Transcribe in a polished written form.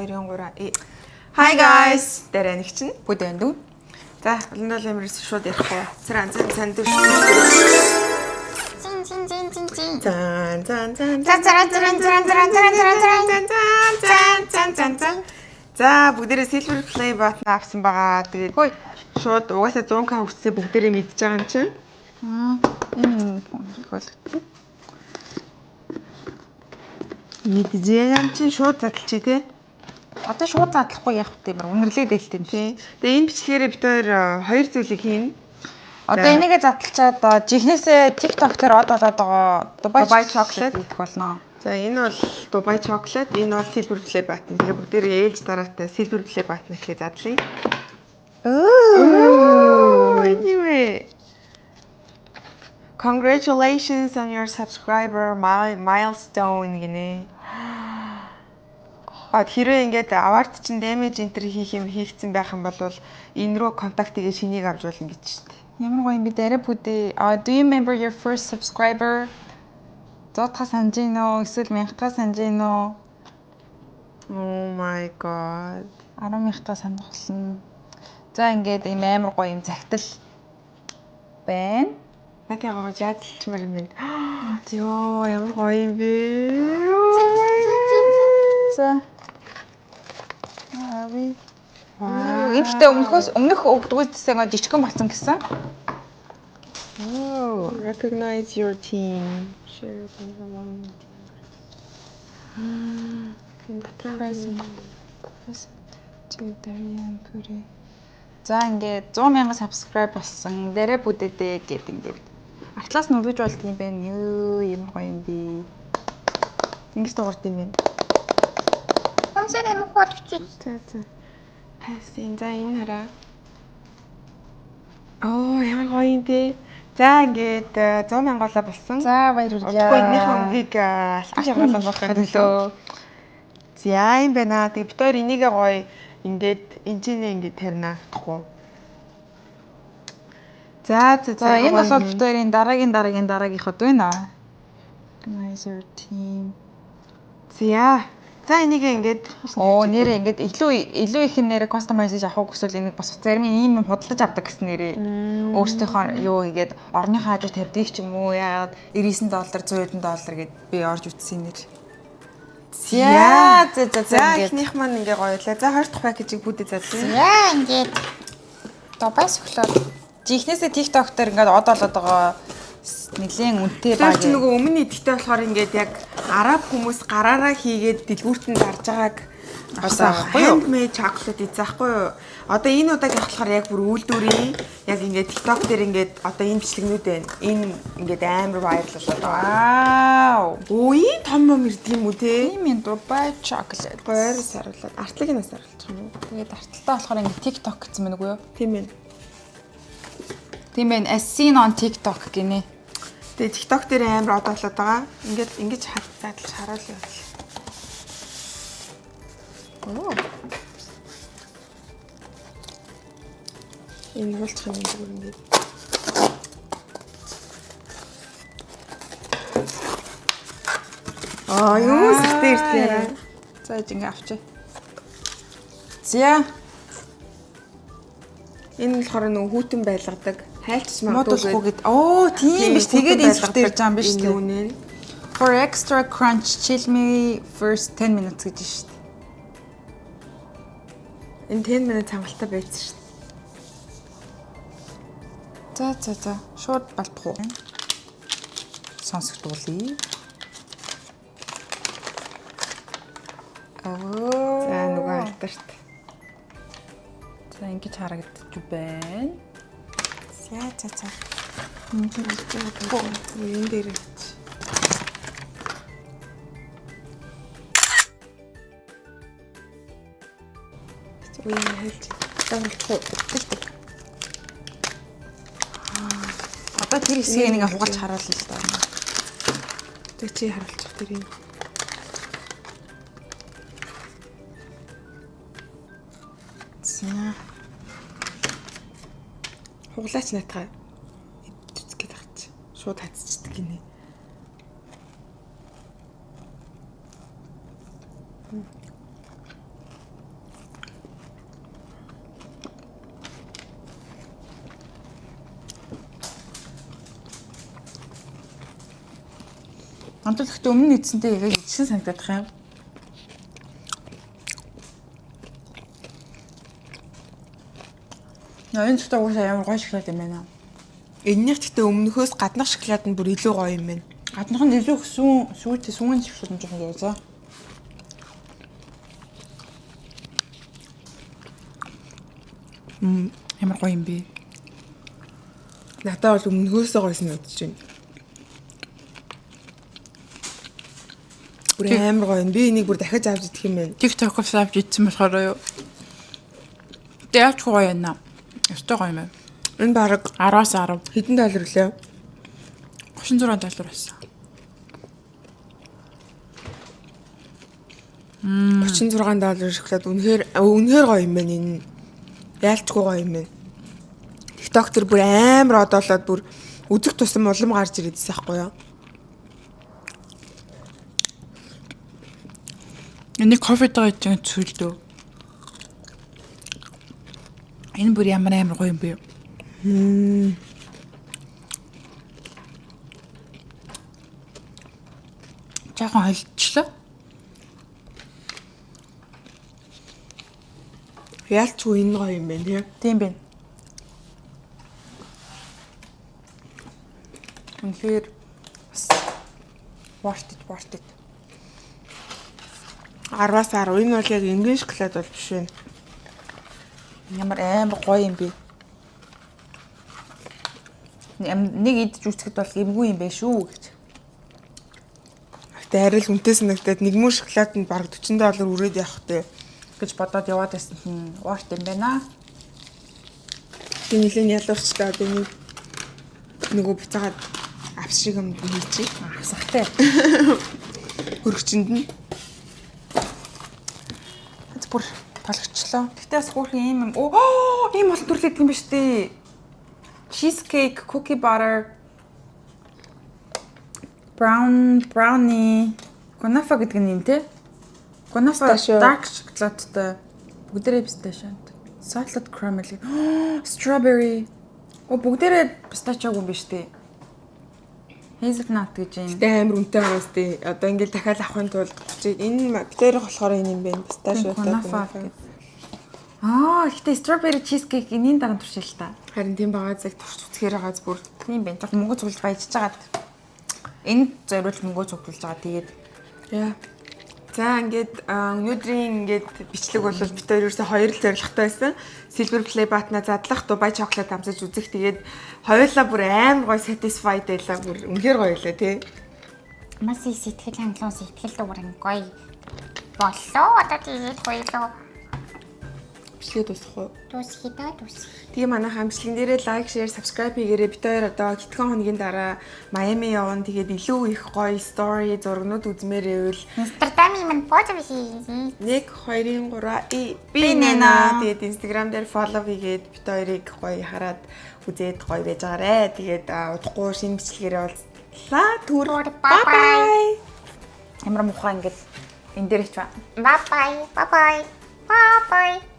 2 3. Hi guys. Дээр нэг чинь. Бүгд байна дүү. За, уландал амирс шууд ярихгүй. Царан зан зан дүр. Зин зин зин зин зин. Зан зан зан За зара зара зара зара зара зара зара. зан зан зан зан зан зан. За, бүгдээрээ Silver Play button авсан байгаа. Тэгээд Хөөе. шууд угаасаа 100к хүртсээ бүгдээрээ мэдж байгаа юм чинь. Энэ болгох. Мэдж байгаа юм чинь шууд задлчих тий. Одоо шууд задлахгүй яах вэ? Мөр үнэрлээ дээлтэй юм Тий. шиг. Тэгээ энэ бичлэгээрээ бид хоёр хоёр зүйлийг хийнэ. Одоо энийгээ задлчаад жихнээсээ TikTok дээр од болоод байгаа Dubai Dubai chocolate. идэх болно. За энэ бол Dubai chocolate, энэ бол Silver Play button. Тэгээ бүгдээрээ ээлж дараатай Silver Play button эхлээ задлая. Ooh, anyway. Congratulations on your subscriber milestone гинэ. А хэрвээ ингээд аварт чинь damage enter хийх юм хийгдсэн байх юм бол энэ рүү контактыг шинийг авч болно гэж шүү дээ. Ямар гоё юм бэ? Дараа бүдээ. А do you remember your first subscriber? 100-ха санаж гин үү? Эсвэл 1000-ха санаж гин үү? Oh my god. 10,000-та санах болно. За ингээд ийм амар гоё юм захидал байна. Надад яг жаадалчмаар юм байна. Йоо, ямар гоё юм бэ? Oh my god. За. Ави. Вау. Энэ гэхдээ өмнөхөөс өмнөх өгдгөөсөө ингээд жижигхэн болсон гэсэн. Oh, recognize your team. Share with the one team. Present. Present to Darian Puri. За ингээд 100 мянган subscribe болсон. Дээрээ бүдээдээ гэд ингээд. Артлаас нь өгөж болд юм байна. Юу ямар гоё юм бэ? Ингэж дуурд юм байна. Хамсаар амих бодчих. За за. Пасын за энэ хараа. Оо, ямар гоё юм бэ? За ингээд 100 мянгалаа болсон. За баярлалаа. Удахгүй энийхээ өнгийг алтан шаргалаа болох төлөө. За юм байна. Тэгээ бид хоёр энийгээ гоё ингээд энэчнээ ингээд тарина гэхгүй. За за За энэ гоё бол юм. бид хоёрын дараагийн дараагийн дараагийнход байна. Recognize your team. За. За энийг ингээд Оо нэрээ ингээд илүү илүү их нэрээ customize хийж авах хүсвэл энийг бас зарим ийм юм худалдаж авдаг гэсэн нэрээ. Өөрсдийнхөө юу хийгээд орныхоо хажуу тавьдаг ч юм уу яагаад 99 доллар 100 хэдэн доллар гэд би орж үтсэн нэр. За за за За за ингээд эхнийх маань ингээ гоёлаа. За хоёр дахь пакэжийг бүгдээ задлаа. За ингээд Дубай сөхлөө. Жихнээсээ TikTok дээр ингээд од олоод байгаа нэгэн үнэтэй Тэр баг. чинь нөгөө өмнө идэхтэй болохоор ингээд яг араб хүмүүс гараараа хийгээд дэлгүүрт нь зарж байгааг Авсан аахгүй юу? Handmade chocolate идсэн аахгүй юу? Одоо энэ удаагийнх болохоор яг бүр үйлдвэрийн яг ингээд TikTok дээр ингээд одоо энэ бичлэгнүүд байна. Энэ ингээд амар viral болоод байгаа. Вау. Өө ийм том юм ирдэг юм үү те? Тийм юм Дубай chocolate. Гоёор саруулаад артлыг нь саруулчих юм уу? Тэгээд арталтаа болохоор ингээд TikTok гэсэн мэн үгүй юу? Тийм ээ. Тийм ээ, as seen on TikTok гинэ. Тэгээ TikTok дээр амар од болоод байгаа. Ингээд ингэж задлж харуулъя. Оо. Энэ хуулчих юм зүгээр ингээд. Аа, юу сэртэй ирсэн юм. За иж ингээ авчи. За, Энэ нь болохоор нөгөө хүүтэн байлгадаг. Хайлтч мод магадгүй. болохгүй гэд. Оо, тийм биш. Тэгээд энэ сүртэй ирж байгаа юм биш Энэ үү? юу нэ? For extra crunch, chill me first 10 minutes гэж шүү дээ. Энэ 10 минут цамгалтай байсан шүү дээ. За, за, за. Шууд балдах уу? Сонсогдуулъя. Оо. За нөгөө алтарт. За, ингэж харагдчих байна. За за за. Энэ дээр авч. Үгүй хайлт. Дагуулчих уу? Тэгдэг. Одоо тэр хэсгийг нэг хугалж харуулна л даа. Тэг чи харуулчих тэр юм. За. Хуглаач наатаа. Зүцгээд гээд авч. Шууд хацчихдаг гинэ. Надад гэхдээ өмнө нь идсэнтэй яг идсэн санагдах юм. Наа энэ ч угаасаа ямар гоё шоколад юм байна. Эннийх гэхдээ өмнөхөөс гаднах шоколад нь бүр илүү гоё юм байна. Гаднах нь илүү их сүүн сүүтэй сүүн шоколад нь жоохон яваа. Ямар гоё юм бэ? Надад бол өмнөхөөсөө гоё санагдаж байна. Бүр амар гоё юм. Би энийг бүр дахиж авч идэх юм байна. TikTok-оос авч идсэн болохоор юу? Тэ яач гоё юм аа. Өстой гоё юм байна. Энэ бараг 10-аас 10. хэдэн доллар лээ? 36 доллар байсан. 36 доллар шоколад үнэхээр үнэхээр гоё юм байна энэ. Яалчгүй гоё юм байна. TikTok төр бүр амар одоолоод бүр үзэг тусам улам гарч ирээдсэн байхгүй юу? Энийг кофетойгоо идэж байгаа цөлдөө. Энэ бүр ямар амар гоё юм бэ? Жаахан холилчлоо. Яалчгүй энэ гоё юм байна тий. Тийм байна. Үнэхээр бас worth it, worth it. 10-аас 10. Энэ бол яг энгийн шоколад бол биш байна. Ямар амар гоё юм бэ? Нэг идэж үзэхэд бол гэмгүй юм байна шүү гэж. Гэтэ арай л үнэтэй санагдаад нэг мөр шоколад нь бараг 40 доллар үрээд явах тий. Гэж бодоод яваад байсан чинь worth юм байна. Тэг нэлээд ялуурчтай одоо нэг нөгөө буцаагаад авс шиг юм хийчих. Авсахтай. Хөргөчөнд нь Аз бүр тоологчлоо. Гэтэ бас хөөрхөн ийм юм. Оо, ийм олон төрөл идэх юм биш үү? Cheesecake, cookie butter, brown brownie, kunafa гэдэг нь юм те? Kunafa Pistachio. Dark chocolate-тай бүгдээрээ pistachio. Salted caramel. Strawberry. Оо, бүгдээрээ pistachio юм биш үү? Hazelnut гэж юм. Гэтэ амар үнэтэй байгаа сте. Одоо ингээл дахиад авахын тулд 30 энэ битэрх болохоор энэ юм байна. Pistachio-тай Kunafa kunafa. гэдэг. Аа, гэтэ strawberry cheesecake энийн дараа туршил та. Харин тийм байгаа зэрэг турш үзэхээр байгааз бүр Тийм байна. Жог мөнгө цуглаж баяжж байгаад. Энэ зориулж мөнгө цуглуулж байгаа. Тэгээд яа. За ингээд өнөөдрийн ингээд бичлэг бол бид хоёр ерөөсөө хоёр л зорилготой байсан. Silver Play button-а задлах, Dubai chocolate амсаж үзэх. Тэгээд хоёулаа бүр амар гоё satisfied байлаа. Бүр үнэхээр гоё лээ тий. Маш их сэтгэл хангалуун сэтгэл дүүрэн гоё боллоо. Одоо тэгээд хоёлоо Бичлэгээ дуусгах уу? дуусхий да дуусхий. Тэгээ манайхаа бичлэгэн дээрээ лайк, share, subscribe хийгээрэй. Бид хоёр одоо хэдхэн хоногийн дараа Майами явна. Тэгээд илүү их гоё story зургнууд үзмээр байвал Инстаграмын минь пост хийе. 1 2 3 и би Би нэнэ. нэнэ. Тэгээд Instagram дээр follow хийгээд бид хоёрыг гоё хараад үзээд гоё байж байгаарэ. Тэгээд удахгүй шинэ бичлэгээрээ уулзлаа. Түр Түр, bye bye bye. Ямар муухай ингээд энэ дээр ч ба. Bye bye. Bye bye. Bye bye.